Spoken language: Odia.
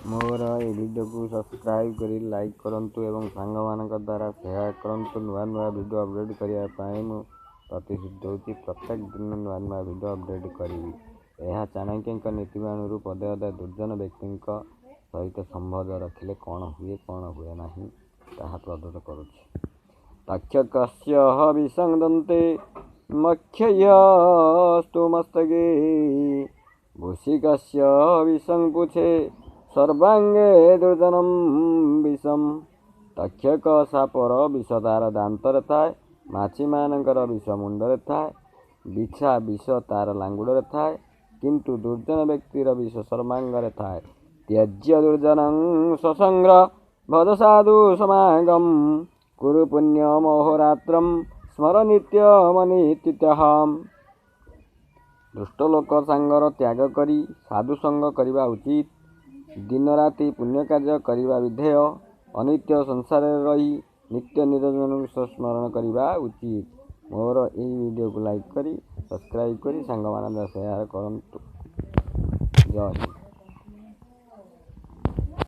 ମୋର ଏ ଭିଡ଼ିଓକୁ ସବସ୍କ୍ରାଇବ୍ କରି ଲାଇକ୍ କରନ୍ତୁ ଏବଂ ସାଙ୍ଗମାନଙ୍କ ଦ୍ୱାରା ସେୟାର କରନ୍ତୁ। ନୂଆ ନୂଆ ଭିଡ଼ିଓ ଅପଡ଼େଟ୍ କରିବା ପାଇଁ ମୁଁ ପ୍ରତିଶ୍ରୁତି ଦେଉଛି, ପ୍ରତ୍ୟେକ ଦିନ ନୂଆ ନୂଆ ଭିଡ଼ିଓ ଅପଡ଼େଟ୍ କରିବି। ଏହା ଚାଣକ୍ୟଙ୍କ ନୀତିବାଣୀରୁ ପଦେ ଅଧେ, ଦୁର୍ଜନ ବ୍ୟକ୍ତିଙ୍କ ସହିତ ସମ୍ବନ୍ଧ ରଖିଲେ କ'ଣ ହୁଏ, କ'ଣ ହୁଏ ନାହିଁ, ତାହା ପ୍ରଦତ୍ତ କରୁଛି। ତକ୍ଷକସ୍ୟ ବିଷଂ ଦନ୍ତେ ମକ୍ଷୟସ୍ତୁ ମସ୍ତକେ, ଭୂଷିକସ୍ୟ ବିଷଂ ପୁଛେ ସର୍ବାଙ୍ଗେ ଦୁର୍ଜନମ୍ ବିଷମ୍। ତକ୍ଷକ ସାପର ବିଷ ତାର ଦାନ୍ତରେ ଥାଏ, ମାଛିମାନଙ୍କର ବିଷ ମୁଣ୍ଡରେ ଥାଏ, ବିଛା ବିଷ ତାର ଲାଙ୍ଗୁଡ଼ରେ ଥାଏ, କିନ୍ତୁ ଦୁର୍ଜନ ବ୍ୟକ୍ତିର ବିଷ ସର୍ବାଙ୍ଗରେ ଥାଏ। ତ୍ୟଜ୍ୟ ଦୁର୍ଜନଂ ସସଙ୍ଗ ଭଜ ସାଧୁ ସମାଗମ, କୁରୁ ପୁଣ୍ୟ ମହୋରାତ୍ରಂ ସ୍ମର ନିତ୍ୟମନିତ୍ୟହମ୍। ଦୁଷ୍ଟ ଲୋକ ସାଙ୍ଗର ତ୍ୟାଗ କରି ସାଧୁ ସଙ୍ଗ କରିବା ଉଚିତ। ଦିନ ରାତି ପୁଣ୍ୟ କାର୍ଯ୍ୟ କରିବା ବିଧେୟ। ଅନିତ୍ୟ ସଂସାରରେ ରହି ନିତ୍ୟ ନିରଞ୍ଜନଙ୍କୁ ସ୍ମରଣ କରିବା ଉଚିତ। ମୋର ଏହି ଭିଡ଼ିଓକୁ ଲାଇକ୍ କରି ସବସ୍କ୍ରାଇବ୍ କରି ସାଙ୍ଗମାନଙ୍କ ସେୟାର କରନ୍ତୁ। ଜୟ ହିନ୍ଦ।